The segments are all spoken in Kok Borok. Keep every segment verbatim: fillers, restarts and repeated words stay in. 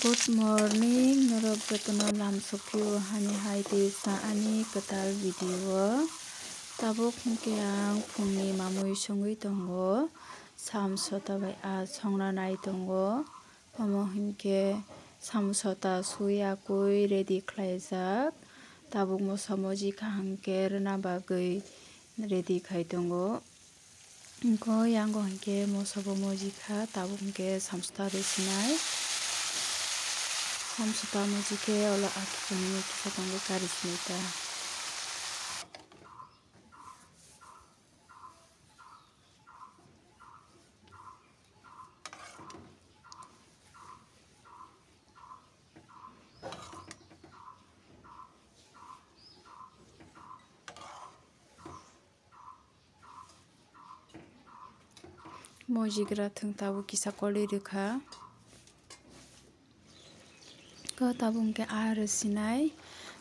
Good morning, norok jotono lam sokphio hani hai tei sa ani kwtal video o. Tabuk hinkhe ang phungni mamui songwi tongo, samsota bai aa songna nai tongo. Omo hinkhe samsota sui akui ready khlaijak. Tabuk moso moji kaham khe rwna bagwi ready khai tongo. Wngkha yango hinkhe moso bo moji kha, tabuk hinkhe samsota rw sinai. Samsota moji khe olo akichini kisa tongwi kari sinai ta. Mojigra thwng tabuk kisa kolwi rwkha. Ko tabuk hwnkhe aa rw sinai,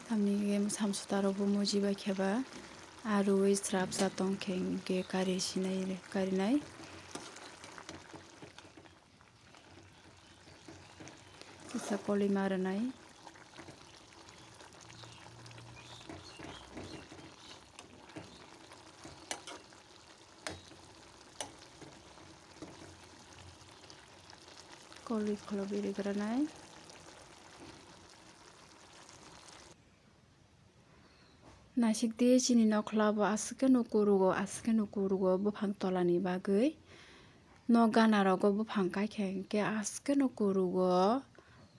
tamni hwnkhe samsota rokbo moji bai khe ba aa rwui srapsa tong khe hwnkhe kari sinai, karinai. Kisa kolwi ma rwnai. Kolwi kholo biri granai. Naisik di chini nokhla bo aswk khe no kurugo, aswk khe no kurugo buphang tola ni bagwi. Nok gana rogo buphang kai khe hwnkhe aswk khe no kurugo.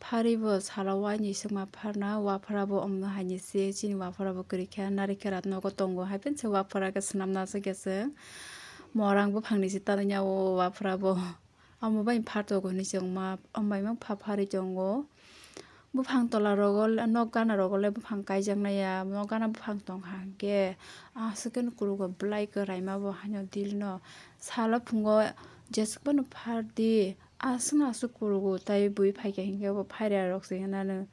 Phari bo salo waini swkma pharna, waphra bo omo haini se chini waphra bo kwrwi khe narikhe rat nogo tongo, hai phano se waphra khe swnam na se khe chwng morang buphang ni se tanwi ya o waphra bo. Omo bai phar togo hinwi chwng ma, omo bai ma pha pharwi tongo. Buphang tola rogo le, nok gana rogo le buphang kaijak nai ya, nok gana buphang tong kha hwnkhe aswk khe no kurugo belai kwraima bo haino dil no. Salo phungo jeswk phano phar di, aswk no aswk kurugo, tai bui phai kha hwnkhe bo pharia rok se hinano.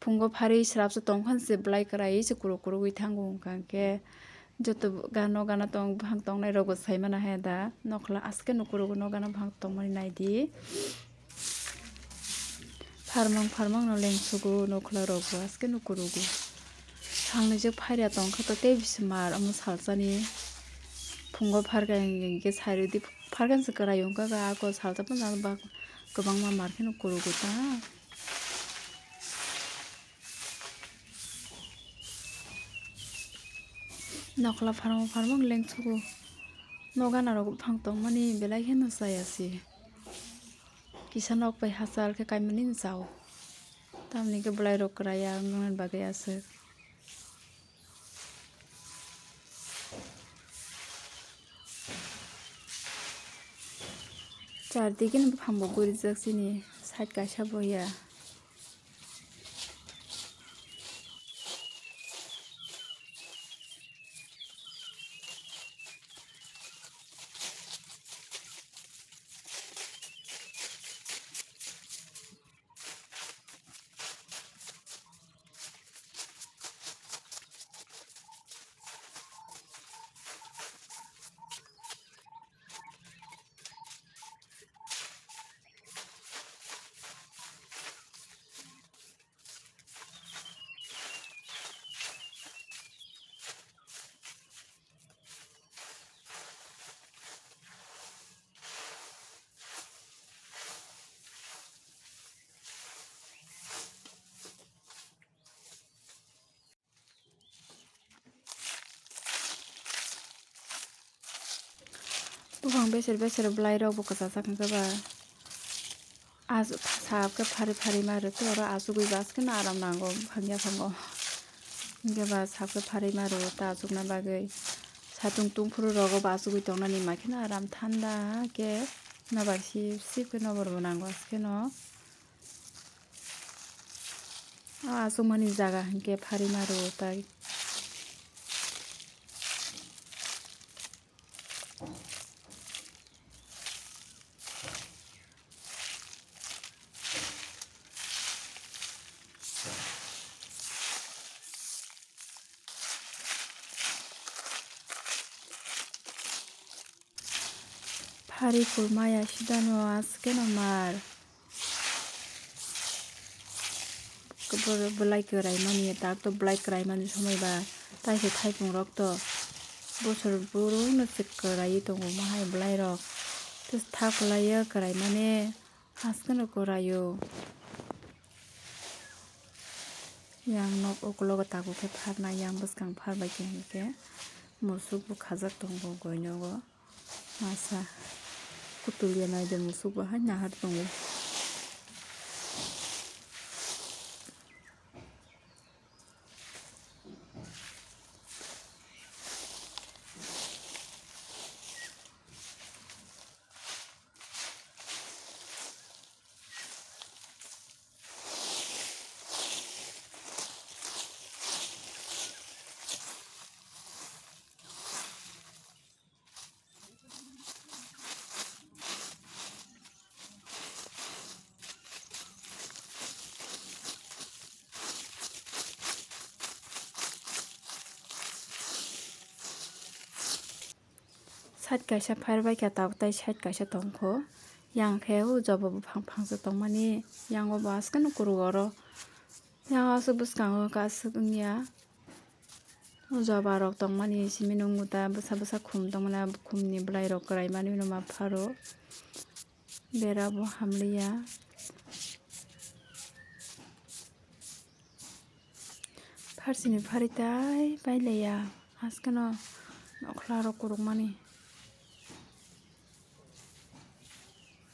Phungo pharwi srapsa tong kha se belai kwrwi se kuruk kurugwi thango hwnkha hwnkhe. Joto gana gana tong, buphang tongnai rok bo sai mana hai da. Nokhla aswk khe no kurugo, nok gana buphang tongmani nai di. Pharmang pharmang no lengsugo nokhla rok bo aswk khe no kurugo. Salnwi jwk pharia tong kha to tei bisi mar omo salsa ni. Phungo pharkha hwnkhe sai rw di, pharkha se kwrai wngkha kha ako salsa phano ba kwbangma mar khe no kurugo ta. Nokhla pharmang pharmang lengsugo. Nok gana rok buphang tongmani belai kheno chaya se. Kisa nok bai hachal khe kaimani no chao. Tamni khe belai rok kwraya wngmani bagwi aswk. Char digi no buphang bo gurijak chini side kaisa bo ya. Buphang beser beser bwlai rok bo kwchajak hwnkhe ba. As-, sap khe phari phari ma rwtwi oro achugwi bas kheno aram nango buphang yaphango. Hwnkhe ba sap khe phari ma rwo ta achukna bagwi. Satung tungphuru rogo bo achugwi tongnani ma kheno aram thanda khe nobar sip sip khe nobar bo nango aswk kheno. O achukmani jaga hwnkhe phari ma rwo tai. Phari kulmaya sidano askeno mar. Kwbr-, bwlai kwraimani, tak to bwlai kwraimani somoi ba, tai se thaipungrok to bosor buru no se kwraiwi tongo, ma hai bwlairok. Tei thak kwlaiyo kwraimani, haskeno kwraio. Yang nok ukologo tabuk khe pharnai, yang bwskang pharbai khe hinkhe musuk bo khajak tongo goinogo. Masa kutul ya naidi musuk bo hai nahar tongo. Side kaisa phar bai kha, tabuk tai side kaisa tongkho. Yang khe o joba buphang phangsa tongmani, yang o bo askeno kwrwi oro. Yang aswk bwskango aswk wngya. O joba rok tongmani simi nungo ta bwsa bwsa khum tongmani, khum ni bwlai rok kwrai mani no ma pharo. Bera bo hamliya. Pharsini phari tai pailaiya, askeno nokhla rok kurukmani.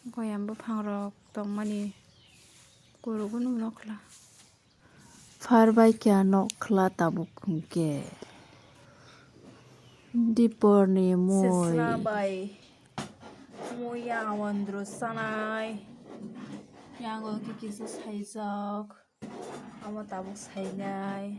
Goyam buphang rok tongmani kurugo no nokhla. Phar bai kha nokhla tabuk hwnkhe. Diporni mui. Sisla bai mui yang wandro sanai. Yang o khe kisa saijak. Amo tabuk sainai.